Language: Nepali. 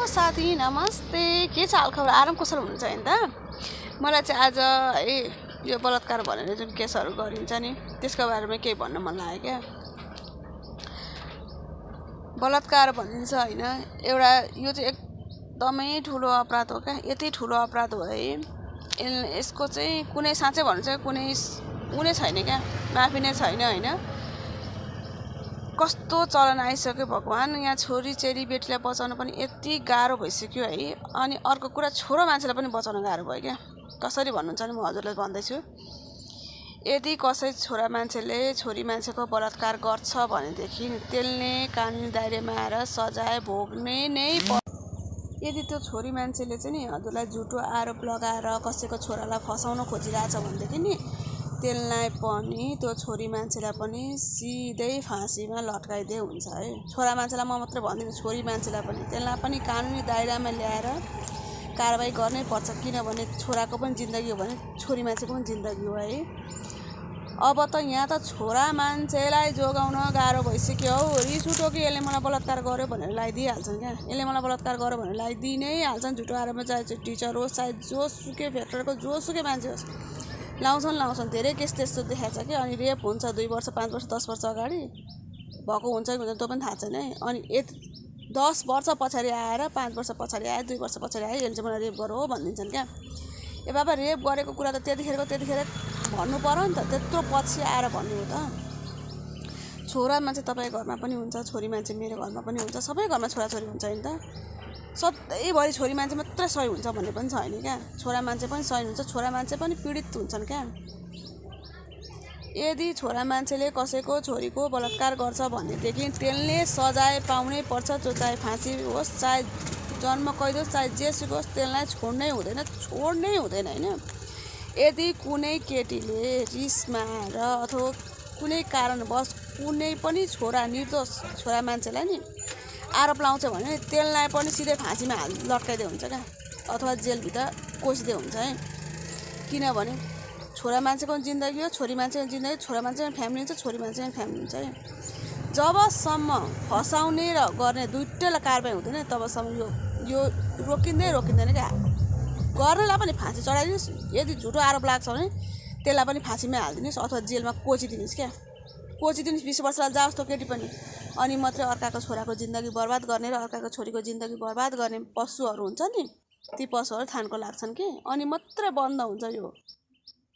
साथी नमस्ते, के छ हालखबर? आराम कुशल हुनुहुन्छ हैन त? मलाई चाहिँ आज यो बलात्कार भनेर जुन केसहरू गरिन्छ नि त्यसको बारेमा केही भन्न मन लाग्यो क्या। बलात्कार भनिन्छ हैन, एउटा यो चाहिँ एकदमै ठुलो अपराध हो क्या। यति ठुलो अपराध हो है, यसको चाहिँ कुनै साँच्चै भन्नु चाहिँ कुनै छैन क्या, माफी नै छैन हैन। कस्तो चलन आइसक्यो भगवान, यहाँ छोरी चेली बेटीलाई बचाउन पनि यति गाह्रो भइसक्यो है। अनि अर्को कुरा, छोरो मान्छेलाई पनि बचाउन गाह्रो भयो क्या। कसरी भन्नुहुन्छ नि म हजुरलाई भन्दैछु। यदि कसै छोरा मान्छेले छोरी मान्छेको बलात्कार गर्छ भनेदेखि त्यसले कानुनी दायरामा आएर सजाय भोग्ने नै यदि त्यो छोरी मान्छेले चाहिँ नि हजुरलाई झुटो आरोप लगाएर कसैको छोरालाई फसाउन खोजिरहेछ भनेदेखि नि त्यसलाई पनि, त्यो छोरी मान्छेलाई पनि सिधै फाँसीमा लट्काइदिए हुन्छ है। छोरा मान्छेलाई म मात्रै भन्दिनँ, छोरी मान्छेलाई पनि, त्यसलाई पनि कानुनी दायरामा ल्याएर कारबाही गर्नै पर्छ। किनभने छोराको पनि जिन्दगी हो भने छोरी मान्छेको पनि जिन्दगी हो है। अब त यहाँ त छोरा मान्छेलाई जोगाउन गाह्रो भइसक्यो हौ। रिस उठ्यो कि यसले मलाई बलात्कार गर्यो भनेर लगाइदिइहाल्छन् क्या। यसले मलाई बलात्कार गर्यो भनेर लगाइदिइ नै हाल्छन् झुटो आरोपमा, चाहे टिचर होस्, चाहे जोसुकै फ्याक्टरको जोसुकै मान्छे होस्, लाउँछन्। धेरै केस त्यस्तो देखाएको छ कि। अनि रेप हुन्छ 2 वर्ष 5 वर्ष 10 वर्ष अगाडि भएको हुन्छ कि हुँदैन त्यो पनि थाहा छैन है। अनि 10 वर्ष पछाडि आएर, 5 वर्ष पछाडि आयो, 2 वर्ष पछाडि आयो, यसले चाहिँ मलाई रेप गर्यो भनिदिन्छन् क्या। ए बाबा, रेप गरेको कुरा त त्यतिखेर भन्नु पर्यो नि त, त्यत्रो पछि आएर भन्नु हो त। छोरा मान्छे तपाईँ घरमा पनि हुन्छ, छोरी मान्छे मेरो घरमा पनि हुन्छ, सबै घरमा छोराछोरी हुन्छ नि त। सधैँभरि छोरी मान्छे मात्रै सही हुन्छ भन्ने पनि छैन क्या। छोरा मान्छे पनि सही हुन्छ, छोरा मान्छे पनि पीडित हुन्छन् क्या। यदि छोरा मान्छेले कसैको छोरीको बलात्कार गर्छ भनेदेखि त्यसले सजाय पाउनै पर्छ। त्यो चाहे फाँसी होस्, चाहे जन्म कैद होस्, चाहे जेसुकै होस्, त्यसलाई छोड्नै हुँदैन हैन। यदि कुनै केटीले रिसमा आएर अथवा कुनै कारणवश कुनै पनि निर्दोष छोरा मान्छेलाई नि आरोप लाउँछ भने त्यसलाई पनि सिधै फाँसीमा लट्काइदिए हुन्छ क्या, अथवा जेलभित्र कोसिदिए हुन्छ है। किनभने छोरा मान्छेको जिन्दगी हो, छोरी मान्छेको जिन्दगी, छोरा मान्छेको फ्यामिली हुन्छ, छोरी मान्छेको फ्यामिली हुन्छ है। जबसम्म फसाउने र गर्ने दुइटैलाई कारबाही हुँदैन तबसम्म यो रोकिँदैन क्या। गर्नेलाई पनि फाँसी चढाइदिनुहोस्, यदि झुटो आरोप लाग्छ भने त्यसलाई पनि फाँसीमा हालिदिनुहोस् अथवा जेलमा कोचिदिनुहोस् क्या। 20 वर्षलाई जाओस् त्यो केटी पनि। अनि मात्रै अर्काको छोराको जिन्दगी बर्बाद गर्ने र अर्काको छोरीको जिन्दगी बर्बाद गर्ने पशुहरू हुन्छ नि, ती पशुहरू थानको लाग्छन् कि। अनि मात्रै बन्द हुन्छ यो।